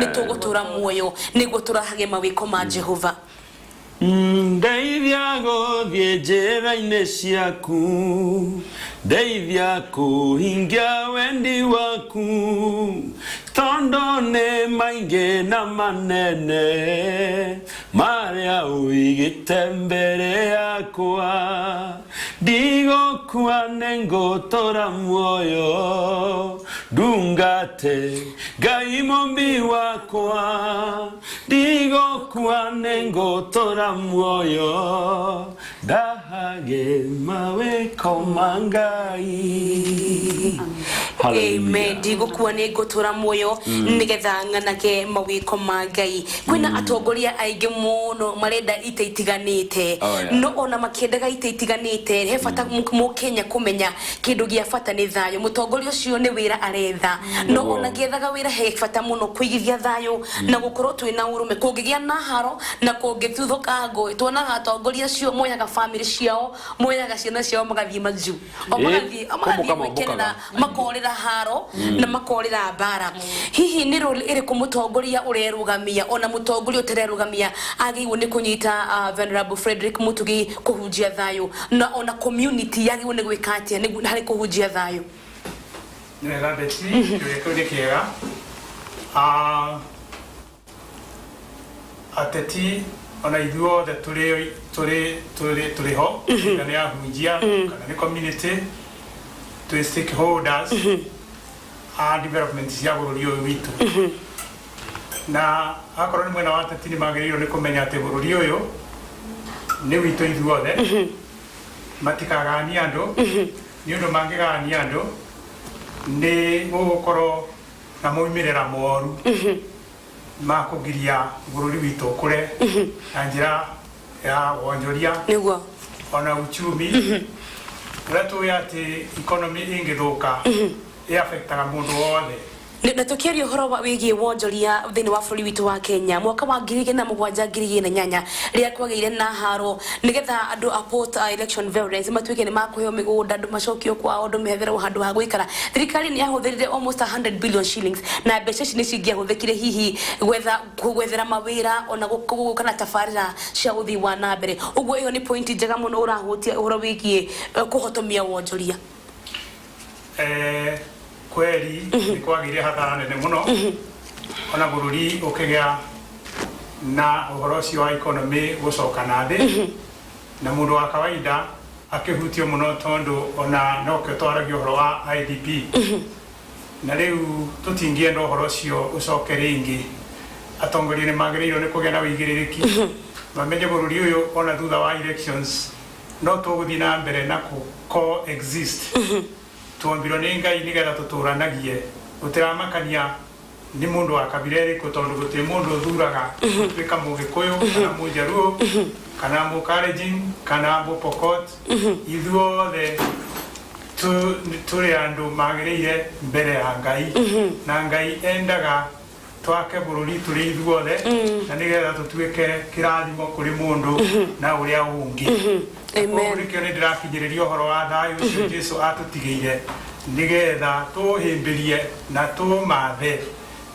Nĩ tũgũtũra muoyo nĩguo tũrahage mawĩko ma Jehova. Ndeithia gũthiĩ njĩra-inĩ ciaku, ndeithia kũhingia wendi waku, tondũ nĩ maingĩ na manene marĩa ũigĩte mbere yakwa. Ndigũkua nĩngũtũra muoyo, ndungate Ngai mũmbi wakwa. Ndigũkua nĩngũtũra muoyo, ndahage mawĩko ma Ngai. Hallelujah. Amen. Ndigũkua nĩ ngũtũra muoyo nĩgetha ng'anage mawĩko ma Ngai. Kwĩna atongoria aingĩ mũno marenda itĩ itiganĩte. Oh, yeah. No ona makĩendaga itĩ itiganĩte he bata mũkenya kũmenya kĩndũ gĩa bata nĩ thayũ. Mũtongoria ũcio nĩ wĩra aretha. No Nĩguo. ona ngĩethaga wĩra he bata mũno kũigithia thayũ na gũkorwo twĩ na ũrũme. Kũngĩgĩa na haro na kũngĩtuthũka ngũĩ, tuonaga atongoria acio moyaga famĩlĩ ciao, moyaga ciana ciao magathiĩ majuu. O magathiĩ, o magathiĩ Kũmbũka gwĩkenera, mombũkaga. makorĩra haro na makorĩra mbara. Hihi nĩ role ĩrĩkũ mũtongoria ũrerũgamia ona mũtongoria ũtarerũgamia agĩrĩirwo nĩ kũnyita Venerable Frederick Mũtugi kũhunjia thayũ, na ona community yagĩrĩirwo nĩ gwĩka atĩa nĩguo harĩ kũhunjia thayũ? Nĩ wega Betty, kĩũria kĩu nĩ kĩega. Ah, ateti ona ithuothe tũrĩ tũrĩ tũrĩ tũrĩ ho kana nĩ ahunjia kana nĩ community twĩ stakeholders a development cia bũrũri ũyũ witũ. Na akorwo nĩ mwena wa ateti nĩ magĩrĩirwo nĩ kũmenya atĩ bũrũri ũyũ nĩ witũ ithuothe, matikaganie andũ, nĩ ũndũ mangĩgania andũ nĩ gũgũkorwo na moimĩrĩra moru ma kũgiria bũrũri witũ ũkũre na njĩra ya wonjoria ona uchumi ũrĩa tũĩ atĩ economy ĩngĩthũka ĩ affectaga mũndũ wothe. Na tũkĩaria ũhoro wĩgiĩ wonjoria thĩinĩ wa bũrũri witũ wa Kenya, mwaka wa 2007 2008 rĩrĩa kwagĩire na haro nĩgetha andũ a post election violence matuĩke nĩ makũheo mĩgũnda, andũ macokio kwao, andũ metherwo handũ ha gũikara, thirikari nĩ yahũthĩrire almost 100 billion shillings, na mbeca ici nĩ cingĩahũthĩkire hihi gwetha gwethera mawĩra ona gũka na tabarĩra cia ũthii wa na mbere. Ũguo ĩyo nĩ point njega mũno ũrahutia ũhoro wĩgiĩ kũhotomia wonjoria. Eh, kweli nĩ kwagĩire hathara nene mũno ona bũrũri ũkĩgĩa na ũhoro ũcio wa economy gũcoka na thĩ na mũndũ wa kawaida akĩhutio mũno tondũ ona nokĩo twaragia ũhoro wa IDP na rĩu tũtingĩenda ũhoro ũcio ũcoke rĩngĩ. Atongoria nĩ magĩrĩirwo nĩ kũgĩa na ũigĩrĩrĩki mamenye bũrũri ũyũ ona thutha wa elections no tũgũthiĩ na mbere na kũ co-exist. Twombirwo nĩ Ngai nĩgetha tũtũranagie. Gũtiramakania nĩ mũndũ wa kabira ĩrĩkũ tondũ gũtirĩ mũndũ ũthuraga gũtuĩka Mũgĩkũyũ kana Mũjaluo kana Mũkalenjin kana Mũpokot. Ithuothe tũrĩ andũ magĩrĩire mbere ya Ngai na Ngai endaga twake bũrũri tũrĩ ithuothe na nĩgetha tũtuĩke kĩrathimo kũrĩ mũndũ na ũrĩa ũngĩ. Amen. Koguo nĩkĩo nĩ ndĩrakinyĩrĩria ũhoro wa thayũ ũcio Jesu atũtigĩire nĩgetha tũũhĩmbĩrie na tũũmathe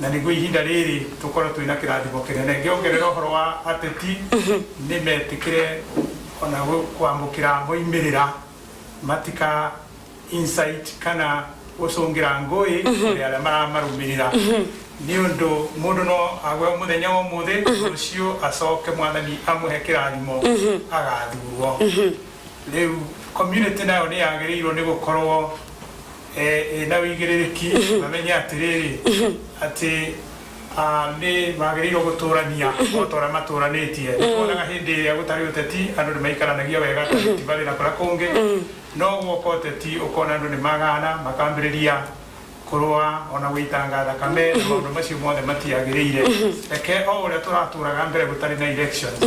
na nĩguo ihinda rĩrĩ tũkorwo twĩna kĩrathimo kĩnene. Ngĩongerera ũhoro wa ateti nĩ metĩkĩre ona kwamũkĩra moimĩrĩra matika incite kana gũcũngĩra ngũĩ kũrĩ arĩa maramarũmĩrĩra nĩ ũndũ mũndũ no agwe mũthenya wa ũmũthĩ rũciũ acoke mwathani amũhe kĩrathimo agathurwo. Rĩu community nayo nĩ yagĩrĩirwo nĩ gũkorwo ĩna ũigĩrĩrĩki mamenye atĩrĩrĩ atĩ nĩ magĩrĩirwo gũtũrania o ta ũrĩa matũranĩtie. Nĩ tuonaga hĩndĩ ĩrĩa gũtarĩ ũteti andũ nĩ maikaranagia wega ta Rift Valley na kũrĩa kũngĩ. No gwoka ũteti ũkona andũ nĩ magana makambĩrĩria kũrũa ona gũitanga thakame na maũndũ macio mothe matiagĩrĩire. Reke o ũrĩa tũratũraga mbere gũtarĩ na elections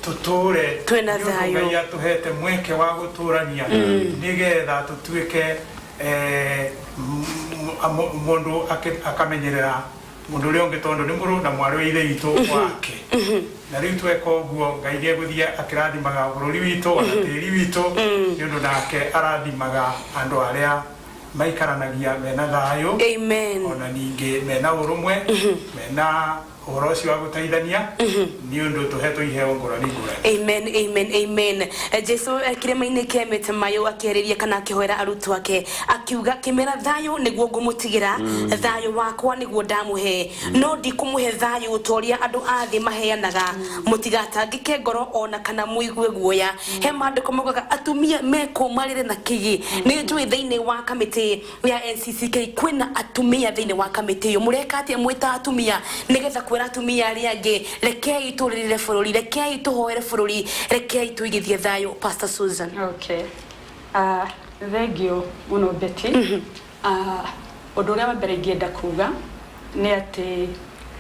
tũtũre Twĩna nĩ ũndũ thayũ. Ngai atũhete mweke wa gũtũrania nĩgetha tũtuĩke mũndũ akamenyerera Mũndũ ũrĩa ũngĩ tondũ nĩ mũrũ na mwarĩ wa Ithe witũ wake. Na rĩu tweka ũguo, Ngai nĩ egũthiĩ akĩrathimaga bũrũri witũ ona tĩri witũ, nĩ ũndũ nake arathimaga andũ arĩa Maikaranagia mena thayũ. Amen. Ona ningĩ mena ũrũmwe, mena ũhoro ũcio wa gũteithania, nĩ ũndũ tũhetwo iheo ngũrani ngũrani. Amen, amen, amen. Jesu kĩrĩma-inĩ kĩa mĩtamayũ akĩarĩria kana akĩhoera arutwo ake, akiuga kĩmera, "Thayũ nĩguo ngũmũtigĩra, thayũ wakwa nĩguo ndamũhe. No ndikũmũhe thayũ ta ũrĩa andũ a thĩ maheanaga. Mũtigatangĩke ngoro ona kana mũigue guoya." He maandĩko maugaga atumia mekũmarĩre na kĩgi. Nĩ njũĩ thĩinĩ wa kamĩtĩ ya NCCK kwĩna atumia. Thĩinĩ wa kamĩtĩ ĩyo mũreka atĩa mwĩ ta atumia nĩgetha kwĩra atumia arĩa angĩ, "Rekei tũrĩrĩre bũrũri, rekei tũhoere bũrũri, rekei tũigithie thayũ"? Pastor Susan. Okay. Thank you mũno, Betty. Ũndũ ũrĩa wa mbere ingĩenda kuga nĩ atĩ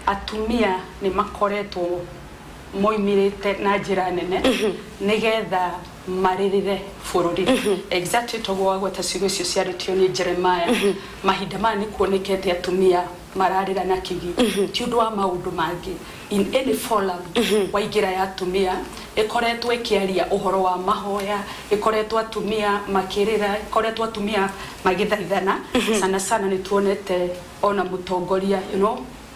atumia nĩ makoretwo moimĩrĩte na njĩra nene nĩgetha marĩrĩre bũrũri, exactly toguo wagweta ciugo icio ciarĩtio nĩ Jeremiah. Mahinda maya nĩ kuonekete atumia mararĩra na kigi, ti ũndũ wa maũndũ mangĩ. In any forum waingĩra ya atumia, ĩkoretwo ĩkĩaria ũhoro wa mahoya, ĩkoretwo atumia makĩrĩra, ĩkoretwo atumia magĩthaithana. Sana sana nĩ tuonete ona mũtongoria,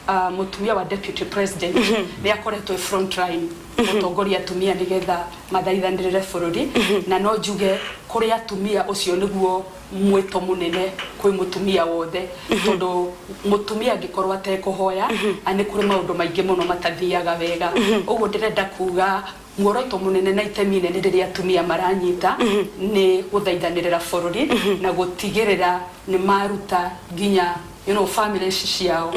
mũtumia wa deputy president nĩ akoretwo e front line gũtongoria atumia nĩgetha mathaithanĩrĩre bũrũri. Na no njuge kũrĩ atumia, ũcio nĩguo mwĩto mũnene kwĩ mũtumia wothe, tondũ mũtumia angĩkorwo atekũhoya, nĩ kũrĩ maũndũ maingĩ mũno matathiaga wega. Ũguo ndĩrenda kuga muoroto mũnene na itemi inene rĩrĩa atumia maranyita nĩ gũthaithanĩrĩra bũrũri na gũtigĩrĩra nĩ maruta nginya family ici ciao.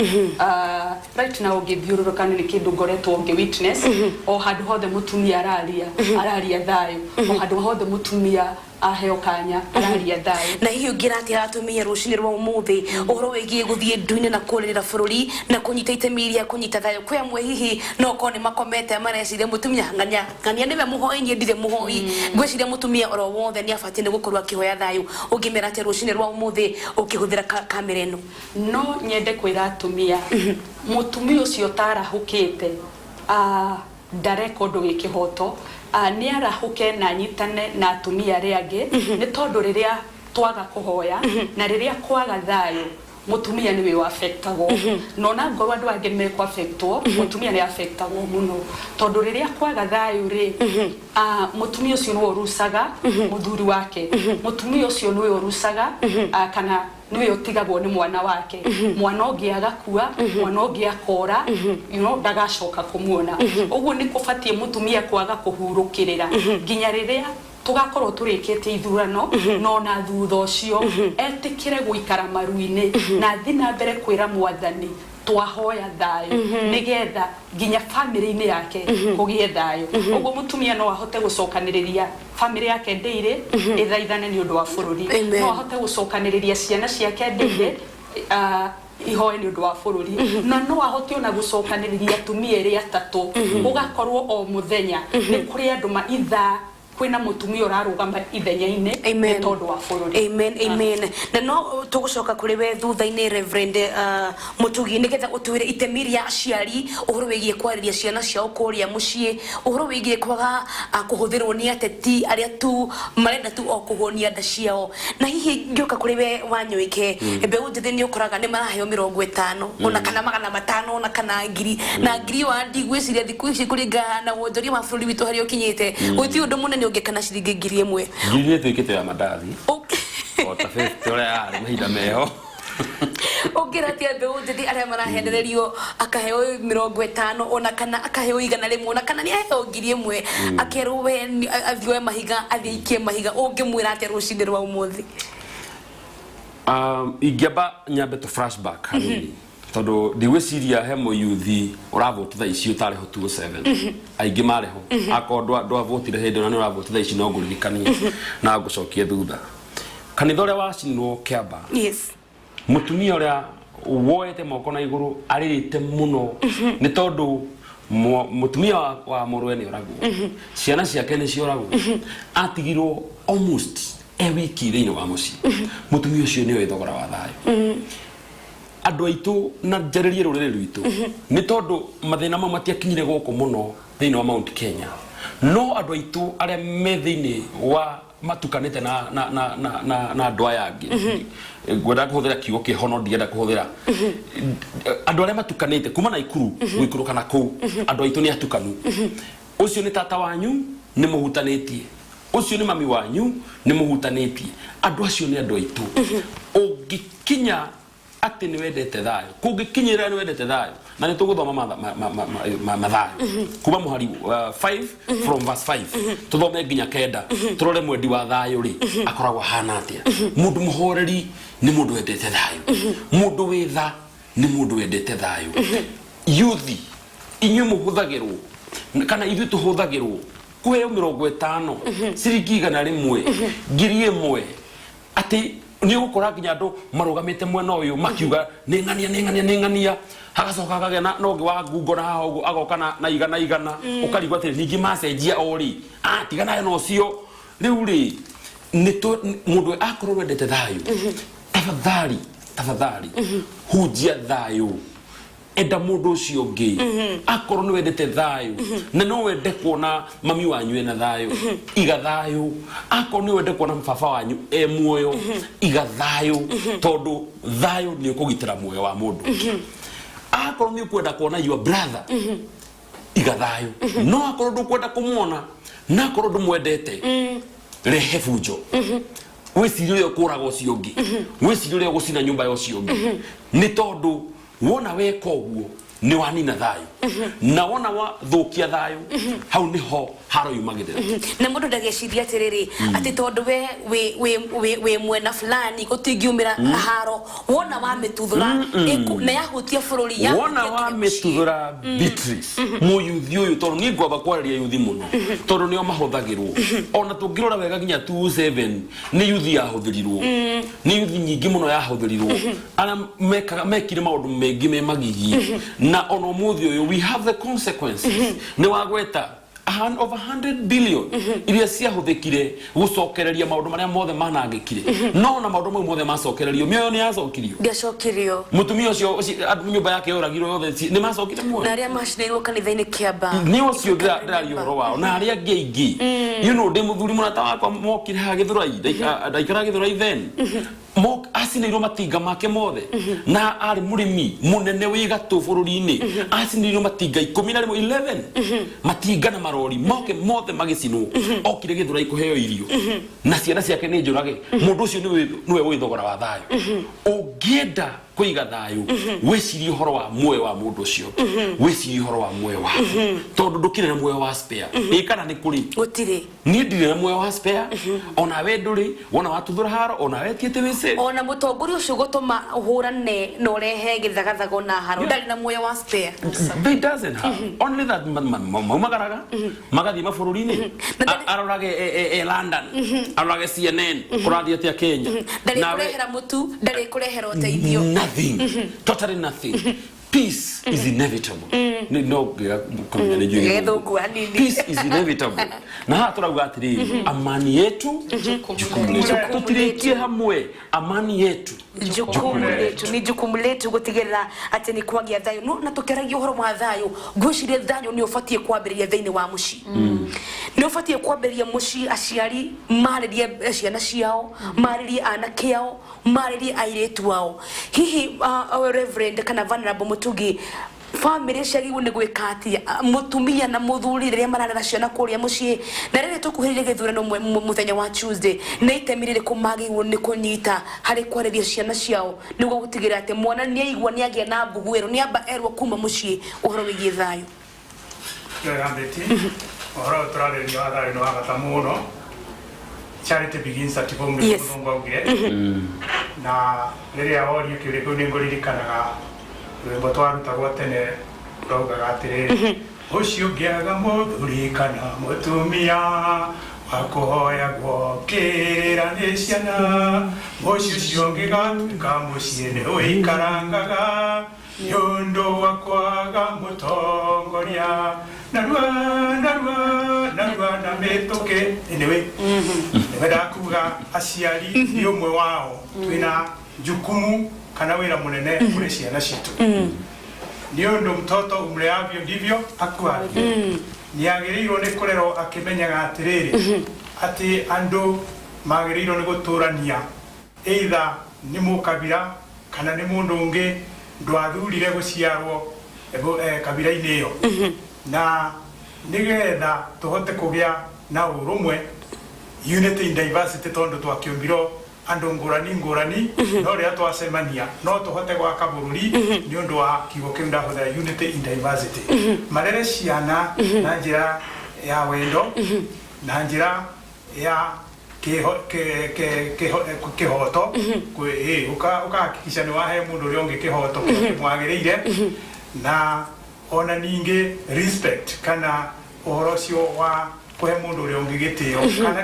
Right now ũngĩthiũrũrũka, nĩ kĩndũ ngoretwo ngĩ witness o handũ hothe mũtumia araria, araria thayũ. O handũ hothe mũtumia aheo kanya, araria thayũ. Na hihi ũngĩra atĩa atumia rũcinĩ rwa ũmũthĩ ũhoro wĩgiĩ gũthiĩ ndu-inĩ na kũrĩrĩra bũrũri na kũnyita itemi rĩa kũnyita thayũ? Kwĩ amwe hihi no korwo nĩ makomete mareciria mũtumia ng'ania ng'ania nĩwe mũhoi, niĩ ndirĩ mũhoi. Ngwĩciria mũtumia oro wothe nĩ abatiĩ nĩ gũkorwo akĩhoya thayũ. Ũngĩmera atĩa rũcinĩ rwa ũmũthĩ ũkĩhũthĩra kamera ĩno? No nyende kwĩra atumia, mũtumia ũcio ũtarahũkĩte, ndareka ũndũ wĩ kĩhoto, nĩ arahũke na anyitane na atumia arĩa angĩ, nĩ tondũ rĩrĩa twaga kũhoya na rĩrĩa kwaga thayũ, mũtumia nĩwe wafectagwo. Na ona ngorwo andũ angĩ mekũ-affectwo, mũtumia nĩ affectagwo mũno, tondũ rĩrĩa kwaga thayũ rĩ, mũtumia ũcio nĩwe ũrucaga mũthuri wake, mũtumia ũcio nĩwe ũrucaga, kana nĩwe ũtigagwo nĩ mwana wake. Mwana ũngĩ agakua, mwana ũngĩ akora, ndagacoka kũmuona. Ũguo nĩ kũbatiĩ mũtumia kwaga kũhurũkĩrĩra nginya rĩrĩa tũgakorwo tũrĩkĩtie ithurano, no ona thutha ũcio etĩkĩre gũikara maru-inĩ na athi na mbere kwĩra Mwathani twahoya thayũ, nĩgetha nginya famĩlĩ-inĩ yake kũgĩe thayũ. Ũguo mũtumia no ahote gũcokanĩrĩria famĩlĩ yake ndĩirĩ ĩthaithane nĩ ũndũ wa bũrũri. Amen. No ahote gũcokanĩrĩria ciana ciake ndĩirĩ ihoe nĩ ũndũ wa bũrũri, na no ahote ona gũcokanĩrĩria atumia erĩ atatũ, gũgakorwo o mũthenya nĩ kũrĩ andũ ma ithaa kwĩna mũtumia ũrarũgama ithenya-inĩ Amen. nĩ tondũ wa bũrũri. Amen, amen. Na no tũgũcoka kũrĩ we thutha-inĩ, Reverend Mũtugi, nĩgetha ũtwĩre itemi rĩa aciari ũhoro wĩgiĩ kwarĩria ciana ciao kũrĩa mũciĩ, ũhoro wĩgiĩ kwaga kũhũthĩrwo nĩ ateti arĩa tu marenda tu o kũhũnia nda ciao. Na hihi ngĩũka kũrĩ we Wanyoike, mbeũ njĩthĩ nĩ ũkoraga nĩ maraheo 50 ona kana 500 ona kana 1,000 na ngiri wa ndigwĩciria thikũ ici, kũringana na wonjoria wa bũrũri witũ harĩa ũkinyĩte, gũtirĩ ũndũ mũnene ũngĩka na ciringi 1,000. 1,000 nĩ ĩtuĩkĩte ya mandathi o ta 50 ũrĩa yarĩ mahinda meho. Ũngĩra atĩa mbeũ njĩthĩ arĩa marahenererio, akaheo 50 ona kana akaheo 100 ona kana nĩ aheo 1,000, akerwo we athiĩ oe mahiga, athiĩ aikie mahiga? Ũngĩmwĩra atĩa rũcinĩ rwa ũmũthĩ? Ingĩamba nyambe tũ flashback hanini, tondũ ndigwĩciria he mũyuthi ũravoti thaa ici ũtarĩ ho 2007. Aingĩ marĩ ho. Akorwo ndwavotire hĩndĩ ĩyo na nĩ ũravoti thaa ici, no ngũririkanie na ngũcokie thutha kanitha ũrĩa wacinirwo Kĩamba. Mũtumia ũrĩa woete moko na igũrũ arĩrĩte mũno nĩ tondũ mũtumia wa mũrũwe nĩ oragwo, ciana ciake nĩ cioragwo, atigirwo almost e wiki thĩinĩ wa mũciĩ. Mũtumia ũcio nĩoĩ thogora wa thayũ. Andũ aitũ, na njarĩrie rũrĩrĩ rwitũ, nĩ tondũ mathĩna mau matiakinyire gũkũ mũno thĩinĩ wa Mount Kenya, no andũ aitũ arĩa me thĩinĩ wa Matukanĩte na andũ aya angĩ, ngwenda kũhũthĩra kiugo kĩho no ndienda kũhũthĩra andũ arĩa matukanĩte kuma Naikuru gũikũrũka na kũu. Andũ aitũ nĩ atukanu. Ũcio nĩ tata wanyu, nĩ mũhutanĩtie. Ũcio nĩ mami wanyu, nĩ mũhutanĩtie. Andũ acio nĩ andũ aitũ. Ũngĩkinya atĩ nĩ wendete thayũ, kũngĩkinyĩrĩra nĩ wendete thayũ, na nĩ tũgũthoma mathayo kuma mũhari 5, from verse 5, tũthome nginya 9, tũrore mwendi wa thayũ rĩ akoragwo ahana atĩa. Mũndũ mũhoreri nĩ mũndũ wendete thayũ. Mũndũ wĩ tha nĩ mũndũ wendete thayũ. Yuthi, inyuĩ mũhũthagĩrwo kana ithuĩ tũhũthagĩrwo kũheo 50, ciringi 100, 1000, atĩ nĩ ũgũkora nginya andũ marũgamĩte mwena ũyũ makiuga nĩ ng'ania, nĩ ng'ania, nĩ ng'ania. Hagacoka hakagĩa na ũngĩ wa ngungo na haha ũguo agoka na igana igana. Ũkarigwo atĩrĩ, ningĩ macenjia o rĩ? Ah, tigana na ũcio. Rĩu rĩ, nĩ mũndũ akorwo wendete thayũ, tafadhali, tafadhali, hunjia thayũ. Enda mũndũ ũcio ũngĩ. Akorwo nĩ wendete thayũ na no wende kuona mami wanyu ena thayũ, iga thayũ. Akorwo nĩ wende kuona baba wanyu e muoyo, iga thayũ, tondũ thayũ nĩ ũkũgitĩra muoyo wa mũndũ ũngĩ. Akorwo nĩ ũkwenda kuona your brother, iga thayũ. No akorwo ndũkwenda kũmuona na akorwo ndũmwendete, rehe bunjo, wĩcirie ũrĩa ũkũraga ũcio ũngĩ, wĩcirie ũrĩa ũgũcina nyũmba ya ũcio ũngĩ, nĩ tondũ wona weka ũguo nĩ wanina thayũ, na wona wathũkia thayũ, hau nĩho haro yumagĩrĩra. Na mũndũ ndageciria atĩrĩrĩ, atĩ tondũ we wĩ mwena fulani gũtingiumĩra haro. Wona wamĩtuthũra na yahutia bũrũri, yahutia wona nginya mũciĩ. Wamĩtuthũra, Beatrice, mũyuthi ũyũ, tondũ niĩ ngwamba kwarĩria yuthi mũno tondũ nĩo mahũthagĩrwo. Ona tũngĩrora wega nginya 27 nĩ yuthi yahũthĩrirwo, nĩ yuthi nyingĩ mũno yahũthĩrirwo, arĩa mekaga mekire maũndũ maingĩ me magigi, na ona ũmũthĩ ũyũ we have the consequences. Nĩ wagweta over 100 billion iria ciahũthĩkire gũcokereria maũndũ marĩa mothe manangĩkire, no na maũndũ mau mothe macokererio, mĩoyo nĩ yacokirio? Ndiacokirio. Mũtumia ũcio nyũmba yake yoragirwo yothe, nĩ macokire muoyo? Na arĩa macinĩirwo kanitha-inĩ Kĩamba. Nĩ ũcio ndĩraria ũhoro wao na arĩa angĩ aingĩ. Ndĩ mũthuri mũrata wakwa mokire haha Gĩthũrai, ndaikaraga Gĩthũrai then. Acinĩirwo matinga make mothe, na arĩ mũrĩmi mũnene wĩ gatũ bũrũri-inĩ. Acinĩirwo matinga 11, 11 matinga na marori moke mothe magĩcinwo. Okire Gĩthũrai kũheo irio na ciana ciake nĩ njũrage. Mũndũ ũcio nĩwe wĩ thogora wa thayũ. Ũngĩenda kũiga thayũ, wĩcirie ũhoro wa muoyo wa mũndũ ũcio, wĩcirie ũhoro wa muoyo waku, tondũ ndũkĩrĩ na muoyo wa spare. Ĩ kana nĩ kũrĩ? Gũtirĩ. Niĩ ndirĩ na muoyo wa spare, ona we ndũrĩ. Wona watuthũra haro, ona we tiĩte wĩ safe. Ona mũtongoria ũcio gũtũma ũhũrane na ũrehe gĩthagathago na haro ndarĩ na muoyo wa spare. They doesn't have only that maumagaraga magathiĩ mabũrũri-inĩ. Arorage London, arorage CNN kũrathiĩ atĩa Kenya. Ndarĩ Nawe- kũrehera mũtu, ndarĩ kũrehera ũteithio. Nothing, totally nothing. Peace is inevitable. No ngĩga kũmenya nĩ njũĩ. Gĩthũngũ hanini. Peace is inevitable. Na haha tũrauga atĩrĩrĩ, amani yetu jukumu letu. Tũtirĩkie hamwe, amani yetu jukumu letu. Nĩ jukumu letu gũtigĩrĩra atĩ nĩ kwagĩa thayũ. No na tũkĩaragia ũhoro wa thayũ, ngwĩciria thayũ nĩ ũbatiĩ kwambĩrĩria thĩinĩ wa mũciĩ. Nĩ ũbatiĩ kwambĩrĩria mũciĩ, aciari marĩrie ciana ciao, marĩrie anake ao, marĩrie airĩtu ao. Hihi Reverend kana Venerable Mũtugi, bamĩrĩ ciagĩrĩirwo nĩ gwĩka atĩa, mũtumia na mũthuri, rĩrĩa mararera ciana kũrĩa mũciĩ, na rĩrĩ tũkuhĩrĩrie gĩthurano mũthenya wa Tuesday, nĩ itemi rĩrĩkũ magĩrĩirwo nĩ kũnyita harĩ kwarĩria ciana ciao nĩguo gũtigĩrĩra atĩ mwana nĩ aigua nĩ agĩa na mbuguĩro, nĩ amba erwo kuma mũciĩ ũhoro wĩgiĩ thayũ? Wega, Betty, ũhoro ũyũ tũrarĩrĩria wa thayũ nĩ wa bata mũno. Charity begins at home, nĩguo mũthũngũ augire. Na rĩrĩa woria kĩũria kĩu, nĩ ngũririkanaga rwĩmbo twarutagwo tene rwaugaga atĩrĩrĩ, ũcio ũngĩaga mũthuri kana mũtumia wa kũhoyagwo kĩrĩra nĩ ciana, mũciĩ ũcio ũngĩgatuĩka mũciĩ nĩ ũikarangaga nĩ ũndũ wa kwaga mũtongoria narua narua narua na mĩtũkĩ. Anyway, nĩwendaga kuga aciari nĩ ũmwe wao twĩna jukumu kana wĩra mũnene kũrĩ ciana citũ, nĩ ũndũ mtoto umleavyo ndivyo akuavyo. Nĩ agĩrĩirwo nĩ kũrerwo akĩmenyaga atĩrĩrĩ, Atĩ andũ magĩrĩirwo nĩ gũtũrania, either nĩ mũkabira kana nĩ mũndũ ũngĩ ndwathurire gũciarwo kabira-inĩ ĩyo, na nĩgetha tũhote kũgĩa na ũrũmwe, unity in diversity, tondũ twakĩũmbirwo andũ ngũrani ngũrani, no rĩrĩa twacemania no tũhote gwaka bũrũri. Nĩ ũndũ wa kiugo kĩu ndahũthĩra, unity in diversity, marere ciana na njĩra ya wendo, na njĩra ya kĩhoto. Ũkahakikisha nĩ wahe mũndũ ũrĩa ũngĩ kĩhoto kĩrĩa kĩmwagĩrĩire, na ona ningĩ respect, kana ũhoro ũcio wa kũhe mũndũ ũrĩa ũngĩ gĩtĩo, kana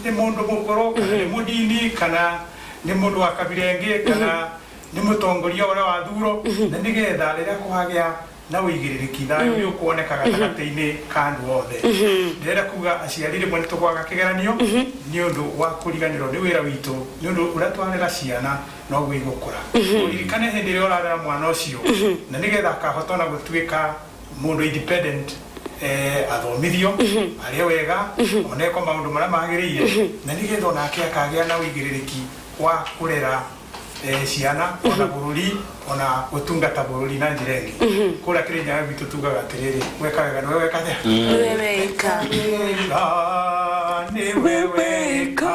nĩ mũndũ mũkũrũ, kana nĩ mũnini, kana nĩ mũndũ wa kabira ĩngĩ, kana nĩ mũtongoria ũrĩa wathuro, na nĩgetha rĩrĩa kwagĩa na ũigĩrĩrĩki, thayũ nĩ ũkuoneka gatagatĩ-inĩ ka andũ othe. Ndĩrenda kuga aciari rĩmwe nĩ tũgwaga kĩgeranio nĩ ũndũ wa kũriganĩrwo nĩ wĩra witũ, nĩ ũndũ ũrĩa twarera ciana noguo igũkũra. Ũririkane hĩndĩ ĩrĩa ũrarera mwana ũcio, na nĩgetha akahota ona gũtuĩka mũndũ independent, athomithio, arĩe wega, onekwo maũndũ marĩa magĩrĩire, na nĩgetha onake akagĩa na ũigĩrĩrĩki wa kũrera ciana, ona bũrũri, ona gũtungata bũrũri na njĩra ĩngĩ. Kũrĩa Kĩrĩnyaga gwitũ tugaga atĩrĩrĩ, weka wega nĩwe weka atĩa? Nĩwe weka. Wega nĩwe weka,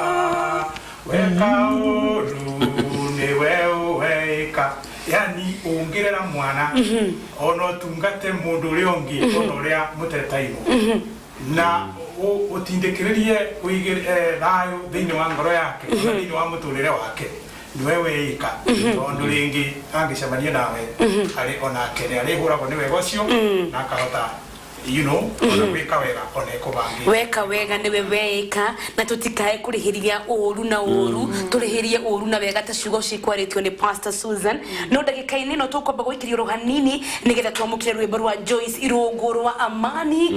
weka ũru nĩwe weka. Yani ũngĩrera mwana, ona ũtungate mũndũ ũrĩa ũngĩ, ona ũrĩa mũtetainwo, na ũtindĩkĩrĩrie thayũ thĩinĩ wa ngoro yake, ona thĩinĩ wa mũtũrĩre wake, nĩwe wĩika, tondũ rĩngĩ angĩcemania nawe arĩ onake nĩ arĩhũragwo nĩ wega ũcio, na akahota ona gwĩka wega ona ekũbangĩte. Weka wega niwe weika, na tutikae kurihiria uru na uru, turihirie uru na wega, ta ciugo cikwarĩtio nĩ Pastor Susan. No ndagĩka-inĩ no tũkwamba gũikĩrio hanini nĩgetha twamũkĩre rwĩmbo rwa Joyce Irũngũ rwa Amani.